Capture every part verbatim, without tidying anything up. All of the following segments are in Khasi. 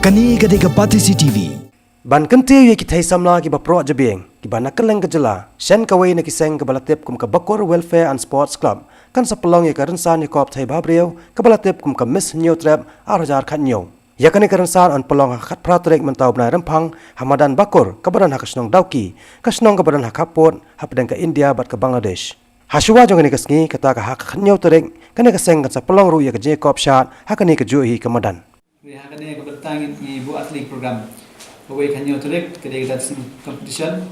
Kane ka dei ka Batesi T V. Ban kyntiew ïa ki thei samla kiba proh jabieng kiba na kylleng ka jylla, shen kawei na ki seng kaba la tip kum ka Bakur Welfare and Sports Club kan sa pynlong ïa ka rynsan ïakop thei bhabriew kaba la tip kum ka Miss Hynñiewtrep ar hajar khatñiew. Ïa kane ka rynsan yn pynlong ha ka khatphra tarik mynta u bnai Rymphang ha madan Bakur kaba don ha ka shnong Dawki, ka shnong kaba don ha khappud hapdeng ka India bad ka Bangladesh. Ha shuwa jong kane ka sngi, kata ka ha ka khatñiew tarik, kane ka seng kan sa pynlong ruh ïa ka jingïakop shad ha kane kajuh hi ka madan. Hynrei ha kane ka bynta ngi buh ar tylli ki program. Kawei ka hynñiew tarik ka dei ka dancing competition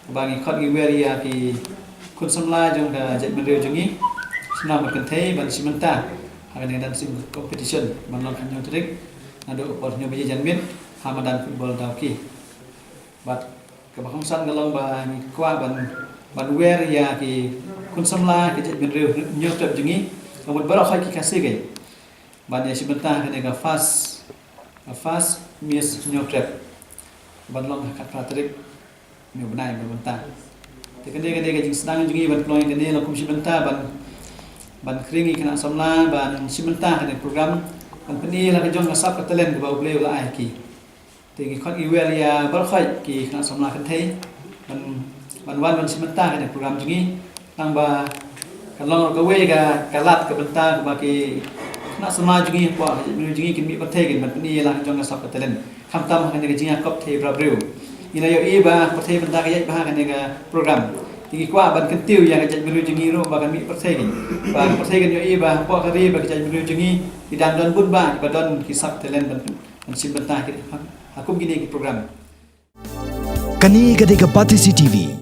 kaba ngi khot ngi wer ïa ki khun samla jong ka jaitbynriew jong ngi, shnong bad kynthei, ban shim bynta ha kane ka dancing competition ban long ka hynñiew tarik naduh ka por hynñiew baje janmiet ha madan football Dawki. Bad kaba kongsan ka long ba ngi kwah ban, ban wer ïa ki khun samla ki jaitbynriew Hynñiewtrep jong ngi, ka mut baroh khoit ki Khasi keiñ, ban ïa shim bynta ha kane ka first, ka first Miss Hynñiewtrep ban long ha ka khatphra tarik une u bnai ba mynta. Te kane ka dei ka jingsdang jong ngi ban pynlong ïa kane, la kum shim bynta ban, ban khring ïa ki khynnah samla ban shim bynta ha kane ka program, ban pyni ïa la ka jong ka sap ka talent kaba U Blei u la ai ha ki. Te ngi khot ngi wer ïa baroh khoit ki khynnah samla kynthei ban, ban wan ban shim bynta ha kane ka program jong ngi. Tang ba ka long ruh kawei ka, ka lad ka bynta kaba ki khynnah samla jong ngi hapoh ka jaitbynriew jong ngi kin mih pyrthei, kin ban pyni ïa la ka jong ka sap ka talent, khamtam ha kane ka jingïakop thei bhabriew. Ngi la ïohi ba pyrthei bynta ka ïaid bha ha kane ka program. Te ngi kwah ban kyntiew ïa ka jaitbynriew jong ngi ruh ba kan mih pyrthei, kin ba pyrthei kan ïohi ba hapoh ka ri bad ka jaitbynriew jong ngi ki dang don bun bah kiba don ki sap talent ban, ban shim bynta ha ki, ha, ha kum kine ki program. Kane ka dei ka Batesi T V.